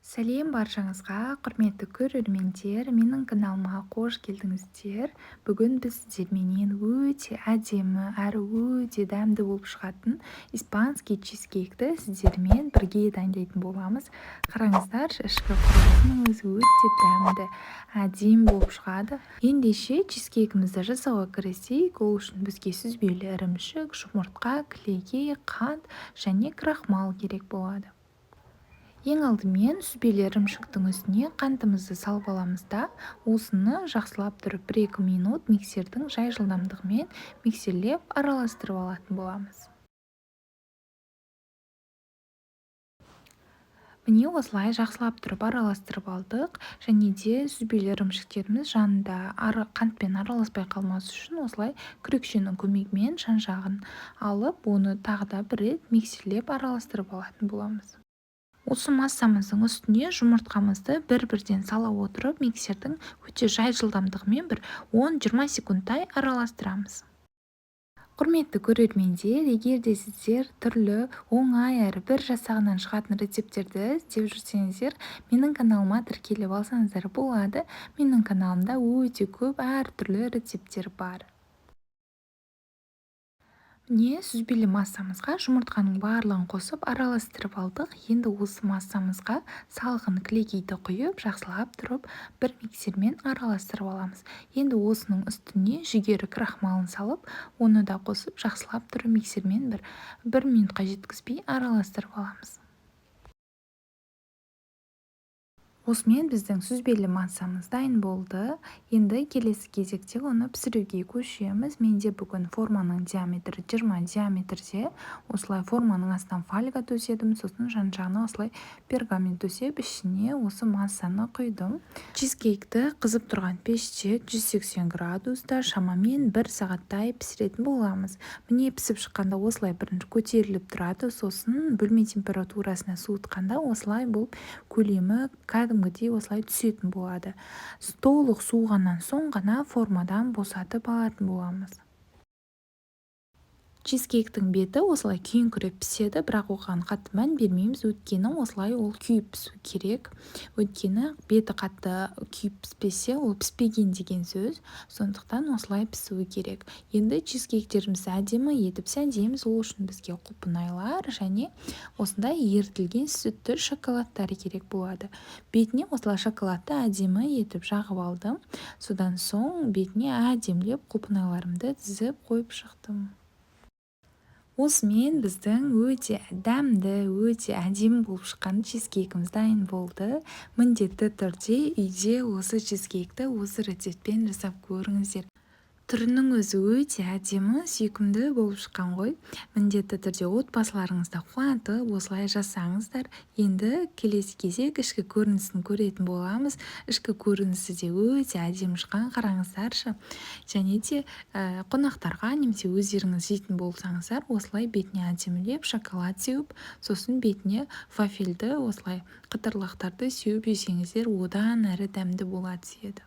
Сәлем баршаңызға, құрметті көрермендер! Менің каналыма қош келдіңіздер. Бүгін біз сіздерменен өте әдемі әрі өте дәмді болып шығатын испанский чизкейкті сіздермен бірге дайындайтын боламыз. Қараңыздаршы, ішкі құрылысының өзі өте дәмді, әдемі болып шығады. Ендеше чизкейкімізді жасауға кірісейік. Ол үшін бізге сүзбелі ірімшік, жұмыртқа, кілегей, қант және крахмал керек болады. Ең алдымен сүзбелі ірімшіктің үстіне қантымызды салып аламыз да, осыны жақсылап тұрып 1-2 минут миксердің жай жылдамдығымен миксерлеп араластырып алатын боламыз. Міне, осылай жақсылап тұрып араластырып алдық. Және де сүзбелі ірімшіктеріміз жанында қантпен араласпай қалмас үшін осылай күрекшенің көмегімен жан-жағын алып, оны тағы да бір рет миксерлеп араластырып алатын боламыз. Осы массамыздың үстіне жұмыртқамызды бір-бірден сала отырып, миксердің өте жай жылдамдығымен бір 10-20 секундтай араластырамыз. Құрметті көрермендер, егер де сіздер түрлі оңай әрі бір жасағынан шығатын рецепттерді іздеп жүрсеңіздер, менің каналыма тіркеліп алсаңыздар болады. Менің каналымда өте көп әртүрлі рецепттер бар. Міне, сүзбелі массамызға жұмыртқаның барлығын қосып араластырып алдық. Енді осы массамызға салқын кілегейді құйып, жақсылап тұрып бір миксермен араластырып аламыз. Енді осының үстіне жүгері крахмалын салып, оны да қосып, жақсылап тұрып миксермен бір минутқа жеткізбей араластырып аламыз. Осымен біздің сүзбелі массамыз дайын болды. Енді келесі кезекте оны пісіруге көшеміз. Менде бүгін форманың диаметрі 20 диаметрде. Осылай форманың астынан фольга төседім, сосын жан-жағына осылай пергамент төсеп, ішіне осы массаны құйдым. Чизкейкті қызып тұрған пеште 180 градуста шамамен 1 сағаттай пісіретін боламыз. Міне, пісіп шыққанда осылай бірінші көтеріліп тұрады, сосын бөлме температурасына суытқанда осылай болып көлемі кәдімгідей осылай түсетін болады. Толық суығаннан соң ғана формадан босатып алатын боламыз. Чизкейктің беті осылай күйіңкіреп піседі, бірақ оған қатты мән бермейміз, өйткені осылай ол күйіп пісу керек. Өйткені беті қатты күйіп піспесе, ол піспеген деген сөз, сондықтан осылай пісуі керек. Енді чизкейктерімізді әдемі етіп сәндейміз. Ол үшін бізге құлпынайлар және осындай ерітілген сүтті шоколадтар керек болады. Бетіне осылай шоколадты әдемі етіп жағып алдым. Содан соң бетіне әдемілеп құлпынайларымды тізіп қойып шықтым. Осымен біздің өте дәмді, өте әдемі болып шыққан чизкейкіміз дайын болды. Міндетті түрде үйде осы чизкейкті осы рецептпен жасап көріңіздер. Түрінің өзі өте әдемі, сүйкімді болып шыққан ғой. Міндетті түрде отбасыларыңызды қуантып осылай жасаңыздар. Енді келесі кезек ішкі көрінісін көретін боламыз. Ішкі көрінісі де өте әдемі шыққан, қараңыздаршы. Және де қонақтарға немесе өздеріңіз жейтін болсаңыздар, осылай бетіне әдемілеп шоколад сеуіп, сосын бетіне вафельді осылай қытырлақтарды сеуіп жесеңіздер, одан әрі дәмді бола түседі.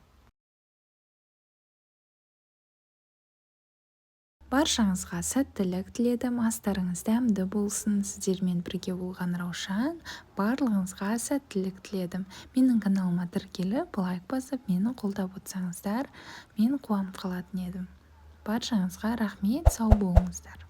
Баршаңызға сәттілік тіледім, астарыңыз дәмді болсын. Сіздермен бірге болған Раушан, барлығыңызға сәттілік тіледім. Менің каналыма тіркеліп, лайк басып, мені қолдап отырсаңыздар, мен қуанып қалатын едім. Баршаңызға рахмет, сау болыңыздар.